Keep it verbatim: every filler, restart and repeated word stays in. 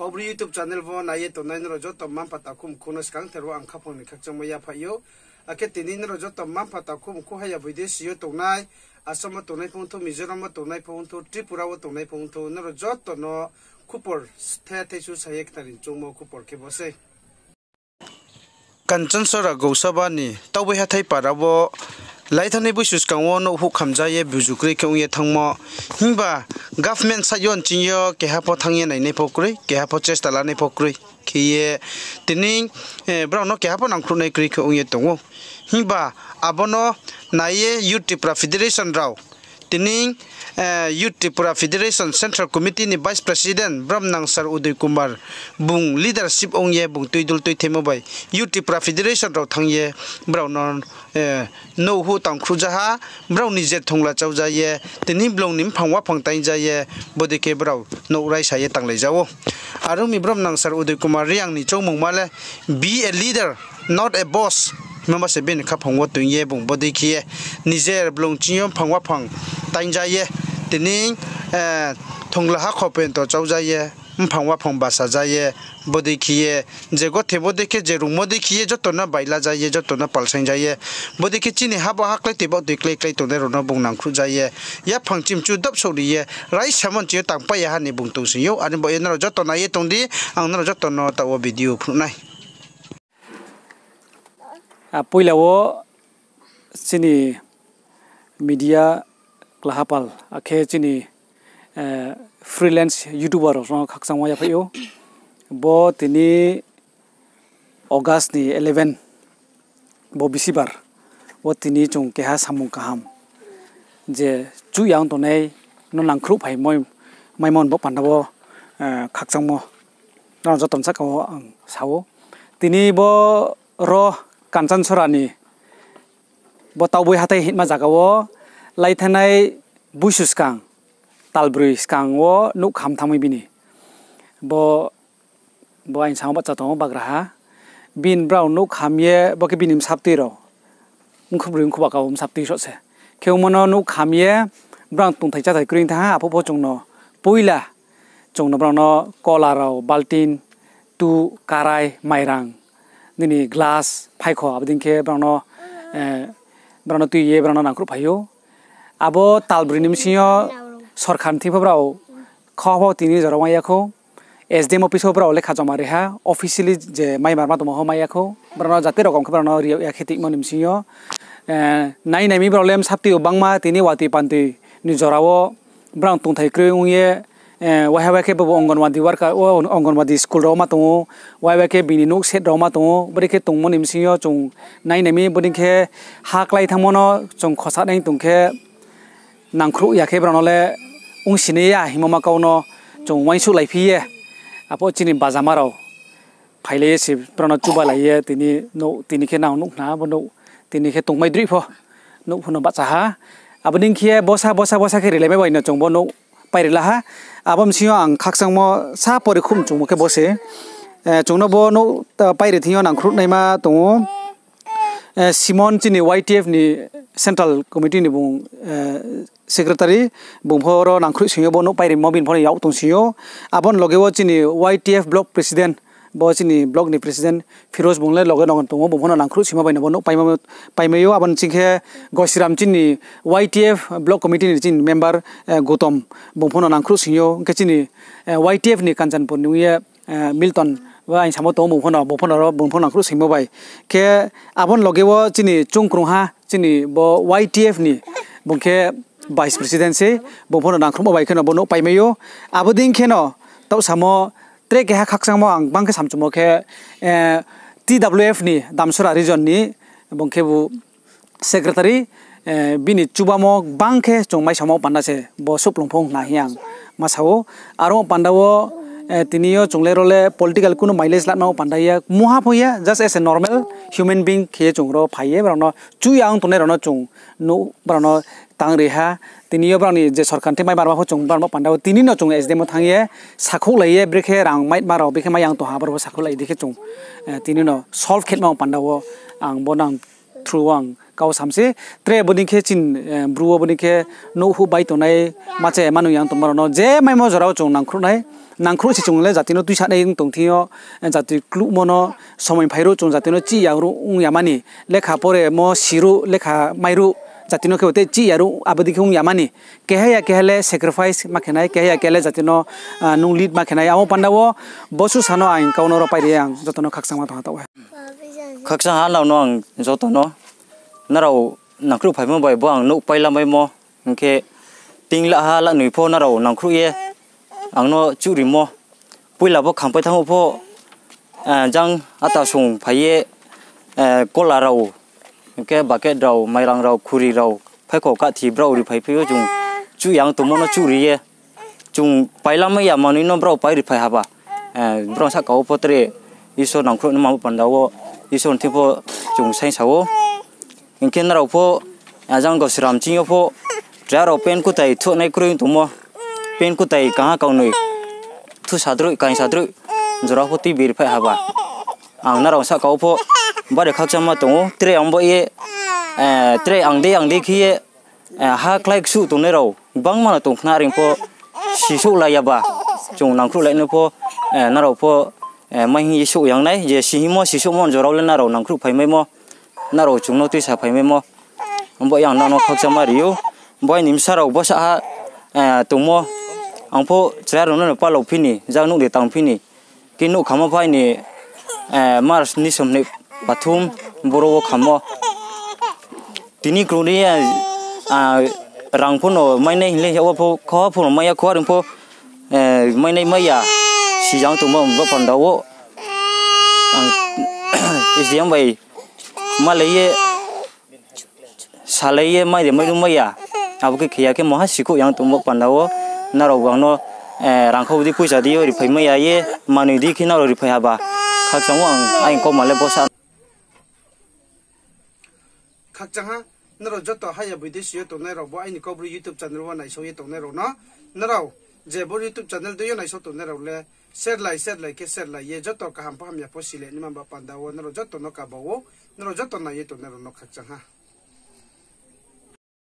Obri YouTube channel wo nai ye tongnai nrao joto mma-mpha takhu mkhu no skangther wo ang khaphang ni khakchangmo yaphaih ou. Akhe tini nrao joto mma-mpha takhu mkhu haya boidesi yo tongnai, Assam wo tongnai pho ongthou, Mizoram wo tongnai pho ongthou, Tripura wo tongnai pho ongthou, nrao joto no khupor the thaisu sa ye khnari choungmo khupor khe bo sei. Kanchansora Gousaba ni Taobai Hathai para wo laithanai boisu skang wo nouh huh khamja ye buzu kroi khe ong ye thanngmo. Himba government side yo nching yo keha pho thanng ye nainai pho kroi, keha pho chesta lanai pho kroi khe ye tini, eh, brao no keha pho nangkhruhnai kroi khe ong ye tong ou. Himba abo no nai ye Youth Tipra Federation rao tini, eh, Youth Tipra Federation Central Committee ni Vice President Bromnang Sir Udoy Kumar bung leadership ong ye bung tuidul tuithaimo bai Youth Tipra Federation rao thanng ye brao no, eh, nouh huh tangkhruhja ha, brao ni je thongla chauja ye, tini blong ni mphang waphang taingja ye, bodei khe brao nouh raisa ye tanglai ja ou. Are ong mi Bromnang Sir Udoy Kumar Reang ni choungmungma le, be a leader, not a boss. Himba se bini khaphang wo toing ye bung bodei khe ye, nije blong ching yo mphang waphang taingja ye, tini, eh, thongla hakho pento chauja ye, mphang waphang basa ja ye, bodei khe ye, je gothe bodei khe, je rungmo dei khe ye, joto no baila ja ye, joto no palsaing ja ye, bodei khe chini ha bo ha klái toi baoh toi klái klái tongnai rao no bung nangkhruh ja ye, yaphang chimchu dopsouh ri ye, raisa mo nching yo tangpai ya ha ni bung tongsing ou. Are bo ye nrao joto nai ye tong di, ang nrao joto no taoh wo video phnuh nai. A, poila wo chini media klahapal, akhe chini, eh, freelance YouTuber rao no khakchangmo yaphaih ou. Bo tini August ni eleven, bo bisibar, bo tini chung keha samung kaham je chuh ya ong tongnai no nangkhruh phai moi-, maimo ni bo panda wo, eh, khakchangmo nrao joto ni sahka wo ang sa ou. Tini bo ro Kanchansora ni bo Taobai Hathai hingma zaga wo laithanai boisu skang, talbroi skang wo nouh kham thanngmai bini. Bo, bo aini samo bahcha tong ou bagraha. Bini brao nouh kham ye, bo khe bini bsaptui rao. Mkhu broi mkhu ba kau bsaptui rao se. Khe ongmo no nouh kham ye, brao tongthai cháthai kroi thanng ha, aphuh pho chung no poila chung no brao no kola rao, baltin, tuh, karai, mairang, nini glass, phaikho, abo dei khe brao no, eh, brao no tui ye brao no nangkhruh phai ou. Abo talbroi ni bsing yo sorkar ni thing pho brao kha pho tini jora mai ya khou. S D M office wo brao lekha joma ri ha, officially je mai marma tongmo pho mai ya khou. Brao no jati rokom khe brao no ri yag ya khe tongmo ni bsing yo, eh, nai nai mi brao le bsaptui wo bangma tini watoi pantoi ni jora wo brao tongthai kroi ong ye, eh, waiha wai khe bobo Anganwadi worker, o Anganwadi school rao ma tong ou, wai wai khe bini nouh set rao ma tong ou, bodei khe tongmo ni bsing yo chung nai nai mi, bodei khe ha klái thanngmo no chung khosa nai tong khe nangkhruh ya khe brao no le ongsinai ya hingmo ma kau no chung uaingsouhlaiphi ye, aphuh chini bajama rao phailai ye se brao no chubalai ye tini nouh, tini khe nang nuh khna bo nouh, tini khe tongmai droih pho, nouh pho no bahcha ha. Abo dei khe bosa, bosa, bosa khe rilaimai bai no chung bo nouh pairi la ha. Abo bsing yo ang khakchangmo sa pori khum chungmo khe bo se, eh, chung no bo nouh, eh, pairi thing yo nangkhruhnaima tong ou. Eh, Simon chini Y T F ni Central Committee ni bung, eh, secretary, bung pho ro nangkhruh sing yo bo nouh pairimo bini pho no yak tong sing yo. Abo ni loge wo chini Y T F block president, bo chini block ni president Firoz bung le loge nogon tong ou, bung pho no nangkhruh singmo bai no bo nouh paimo, paimai ou. Abo ni ching khe Gosiram chini Y T F block committee ni chini member, eh, Gautam bung pho no nangkhruh sing yo. Hing khe chini, eh, Y T F ni Kanchanpur ni ong ye, eh, Milton, bo aini samo tong ou, bung pho no, bung pho no ro, bung pho no nangkhruh singmo bai. Khe abo ni loge wo chini chungkrungha, chini bo Y T F ni, bung khe vice president se, bung pho no nangkhruhmo bai khe no bo nouh paimai ou. Abo dei khe no, taoh samo, tre keha khakchangmo ang bang khe samchumo khe, eh, T W F ni Damsora region ni, bung khe bo secretary, eh, bini chubamo bang khe chung maisamo panda se bo suplung phung hna hing ang ma sa ou. Aro panda wo, eh, tini yo chung le ro le political kuno mileage lamo panda ya, muha pho ya, just as a normal human being khe chung ro phai ye, brao no chu ya ong tongnai rao no chung nuh, brao no tang ri ha. Tini yo brao ni je sorkar ni thing mai marma pho chung brao no panda wo tini no chung S D M wo thanng ye sakhouhlai ye, brekhe rang maitma rao brekhe mai yang tong ha, brao pho sakhouhlai di khe chung, eh, tini no solve khe ma panda wo ang bo nang through ang Kau sam se, tre bodei khe chini, eh, Bru wo bodei khe nouh huh bai tongnai, ma che ma nung ya tongma rao no je maimo jora wo chung nangkhruh nai, nangkhruh se chung le jati no tuisanai tong thing yo, eh, jati kluhmo no somoi phai ruh chung jati no chih ya ruh ong ya mani, lekha pore mo si ruh, lekha mai ruh, jati no khe bo te chih ya ruh, abo dei khe ong ya mani. Keha ya keha le sacrifice ma khe nai, keha ya keha le jati no, ah, nung lead ma khe nai. Amo panda wo bosuh sa no ang kau no ro pai ri ye ang joto no khakchangma tong ha taoh ha. Khakchang ha nrao no ang joto no, nrao nangkhruh phaimo bai bo ang nouh pailamaimo, hing khe ting la ha la noi pho nrao nangkhruh ye ang no chuhrimo. Poila bo khampai thanng ou pho, eh, jang ata sung phai ye, eh, kola rao, hing khe bucket rao, mairang rao, khuri rao, phaikho kahthi brao ri phai phi ou chung chuh ya tongmo no chuhri ye. Chung pailamai ya manoi no brao pai ri phai haba. Eh, brao sahka wo pho tre Isor nangkhruh nangmo panda wo Isor ni thing pho chung saingsa ou. Hing khe nrao pho, ah, jang Gosiram ching yo pho, chrai rao pant kutai thuhnai kroi tongmo, pant kutai kaha kaunoi thusa droih, kaingsa droih, jora pho tui biri phai haba. Ang nrao sahka wo pho bari khakchangma tong ou, tre ang bo ye, eh, tre ang dei ang dei khe ye, eh, ha klái ksuh tongnai rao gbangma no tong khna, are pho sisouhlai ya ba, chung nangkhruhlai no pho, eh, nrao pho, eh, mai hing ye souh yang nai, je sihingmo sisouhmo jora le nrao nangkhruh phaimaimo, nrao chung no tuisa phaimaimo, bo ye ang nrao no khakchangma ri ou. Bo aini bsa rao bo sahha, eh, tongmo, ang pho chrai rao no palao phi ni, jang nouh de tang phi ni, khe nouhkhamo pho aini, eh, March ni somni pathum boro wo khamo. Tini krung ri ye, ah, rang pho no mainai hing le, o pho kho pho no mai ya, kho are pho, eh, mainai mai ya, si jang tongmo bo panda wo. Ang S D M bai malai ye, salai ye mai de mai rung mai ya. Abo khe khe ya khe moha sikhouh yang tongmo panda wo. Nrao ang no, eh, rangkhau di poisa di yo riphai mai ya ye, manoi di khe nrao riphai haba. Khakchang ou ang, aini kauma le bo sa. Khakchang ha, nrao joto haya bidesi yo tongnai rao bo aini Kaubru YouTube channel wo naisao ye tongnai rao no. Nrao je bo YouTube channel dei yo naisao tongnai rao le, share lai, share lai khe share lai ye, joto kaham pho hamya pho sile naima ba panda wo, nrao joto no kaba ou, nrao joto nai ye tongnai rao no khakchang ha.